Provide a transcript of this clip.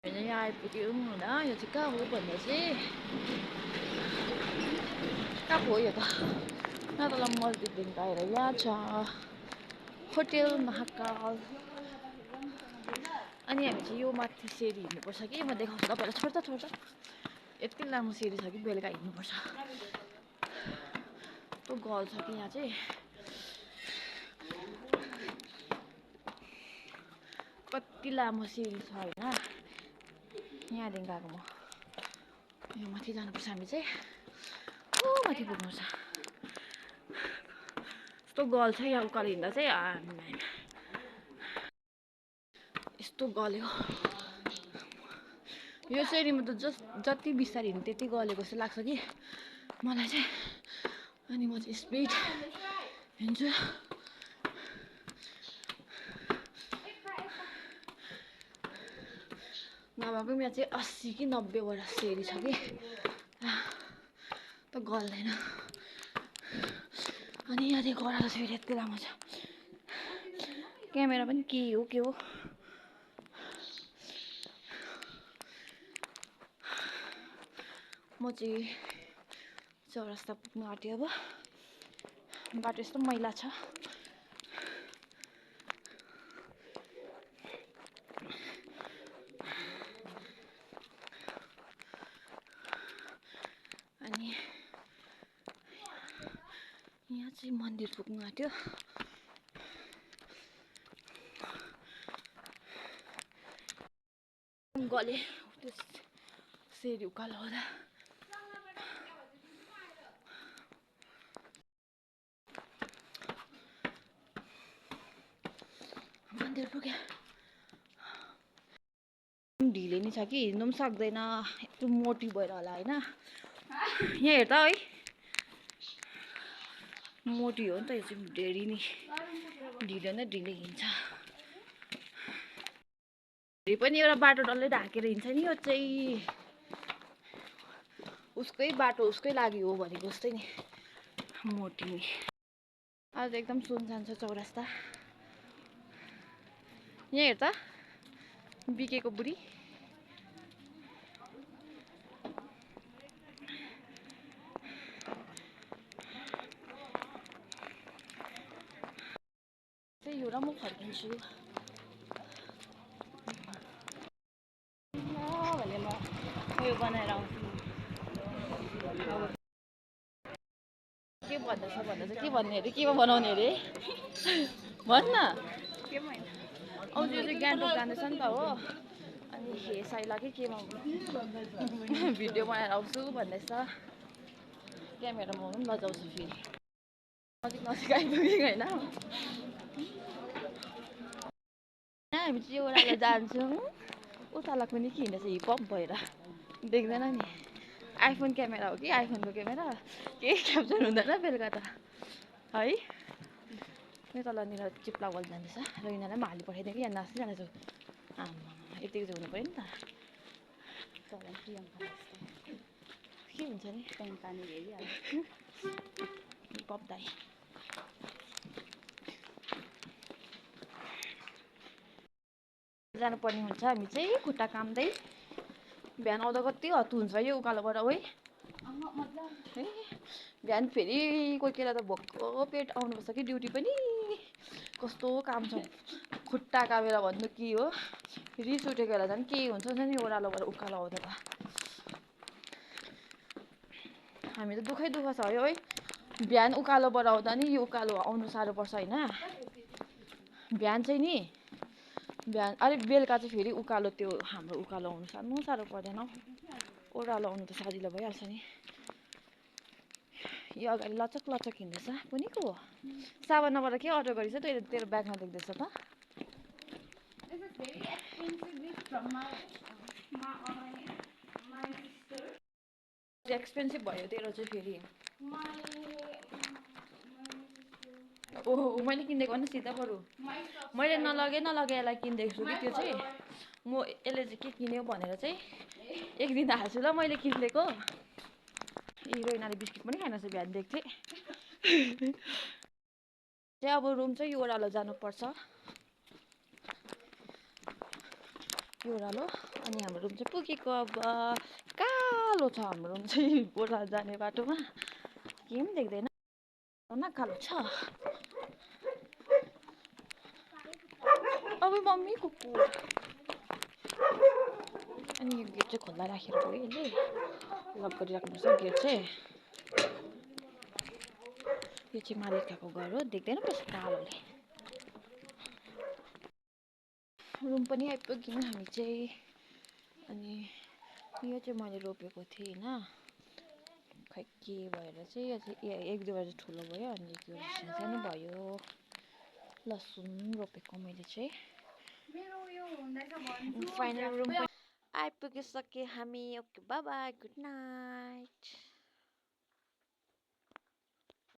यहाँ आइपुग्यौँ होइन यो चाहिँ कहाँ हो भन्दा चाहिँ कहाँ हो यो त नातला मस्जिददेखिको आएर यहाँ छ होटेल महाकाल अनि हामी चाहिँ यो माथि सिँढी हिँड्नुपर्छ कि म देखाउँछु तपाईँलाई छोड्छ यति लामो सिँढी छ कि बेलुका हिँड्नुपर्छ यस्तो गल छ कि यहाँ चाहिँ कति लामो सिँढी छ होइन यहाँदेखि गएको म यो माथि जानुपर्छ हामी चाहिँ ओ माथि पुग्नुपर्छ यस्तो गल छ यहाँ उकालो हिँड्दा चाहिँ यस्तो गल्यो यो सिँढीमा त जति बिस्तारै हिँड्नु त्यति गलेको जस्तो लाग्छ कि मलाई चाहिँ अनि म चाहिँ स्पिड हिँड्छु नभएको यहाँ चाहिँ 80 कि 90वटा सिँढी छ कि त गल्दैन अनि यहाँदेखि गराएको छ फेरि यति लामो छ क्यामेरा पनि के हो म चाहिँ चौरस्ता पुग्नु आँट्यो अब बाटो यस्तो मैला छ अनि यहाँ चाहिँ मन्दिर पुग्नु आँट्यो गले त्यो सिँढी उकालो हुँदा मन्दिर पुग्यो ढिलो नि छ कि हिँड्नु पनि सक्दैन यत्रो मोटी भएर होला होइन यहाँ हेर त है मोटी हो नि त यो चाहिँ ढेरी नि ढिलो न ढिलो हिँड्छ फेरि पनि एउटा बाटो डल्लै ढाकेर हिँड्छ नि यो चाहिँ उसकै बाटो उसकै लागि हो भनेको जस्तै नि मोटी नि आज एकदम सुनसान छ चौरस्ता यहाँ हेर त बिकेको बुढी त्यही हो र म फर्किन्छु भने म उयो बनाएर आउँछु के भन्दैछ भन्दा चाहिँ के भन्ने अरे केमा बनाउने अरे भन् न आउँछ यो चाहिँ गान्तोक जाँदैछ नि त हो अनि साइला कि केमा भिडियो बनाएर आउँछु भन्दैछ क्यामेरामा पनि लजाउँछु फेरि नजिक आइपुग्यो होइन हामी चाहिँ ओह्रालो जान्छौँ उतालाई पनि किनेछ हिपहप भएर देख्दैन नि आइफोन क्यामेरा हो कि आइफोनको क्यामेरा केही क्याप्चर हुँदैन बेलुका त है यो तलनिर चिप्ला बल जाँदैछ र यिनीहरूलाई पनि हाली पठाइदिएँ कि यहाँ नाच्दै जाँदैछु आमा यतिको चाहिँ हुनु पऱ्यो नि त के हुन्छ नि त्यहाँदेखि पानी हेरिहाल्यो हिपहप दाइ जानुपर्ने हुन्छ हामी चाहिँ खुट्टा काम्दै बिहान आउँदा कति हत्तु हुन्छ यो उकालोबाट है बिहान फेरि कोही बेला त भोकको पेट आउनुपर्छ कि ड्युटी पनि कस्तो काम छ खुट्टा कामेर भन्नु के हो रिस उठेको बेला झन् के हुन्छ नि ओह्रालोबाट उकालो आउँदा त हामी त दुःख छ है बिहान उकालोबाट आउँदा नि यो उकालो आउनु साह्रो पर्छ होइन बिहान चाहिँ नि बिहान अलिक बेलुका चाहिँ फेरि उकालो त्यो हाम्रो उकालो आउनु साह्रो पर्दैन ओह्रालो आउनु त सजिलो भइहाल्छ नि यो अगाडि लचक हिँड्दैछ कुनीको हो साबनाबाट के अर्डर गरेछ तेरो ब्यागमा देख्दैछ त एक्सपेन्सिभ भयो तेरो चाहिँ फेरि ओहो मैले किनेको भने सिधा बरु मैले नलगे यसलाई किनिदिएको छु कि त्यो चाहिँ म यसले चाहिँ के किन्यो भनेर चाहिँ एक दिन हाल्छु ल मैले किनिदिएको हिरोइनाले बिस्किट पनि खाइन रहेछ बिहान देख्थेँ चाहिँ अब रुम चाहिँ यो ओह्रालो जानुपर्छ कि ओह्रालो अनि हाम्रो रुम चाहिँ पुगेको अब कालो छ हाम्रो रुम चाहिँ ओह्रालो जाने बाटोमा केही पनि देख्दैन न कालो छ अब मम्मी कुकुर अनि यो गेट चाहिँ खोल्दा राखेर गयो यसले लक गरिराख्नुपर्छ गेट चाहिँ यो चाहिँ मालिकाको घर हो देख्दैन कस्तो कालोले रुम पनि आइपुग्यौँ हामी चाहिँ अनि यो चाहिँ मैले रोपेको थिएँ होइन खै के भएर चाहिँ यो चाहिँ एक दुई वर्ष ठुलो भयो अनि यो सानो भयो लसुन रोपेको मैले चाहिँ फाइनल रुम आइपुगिसक्यो हामी okay by by good night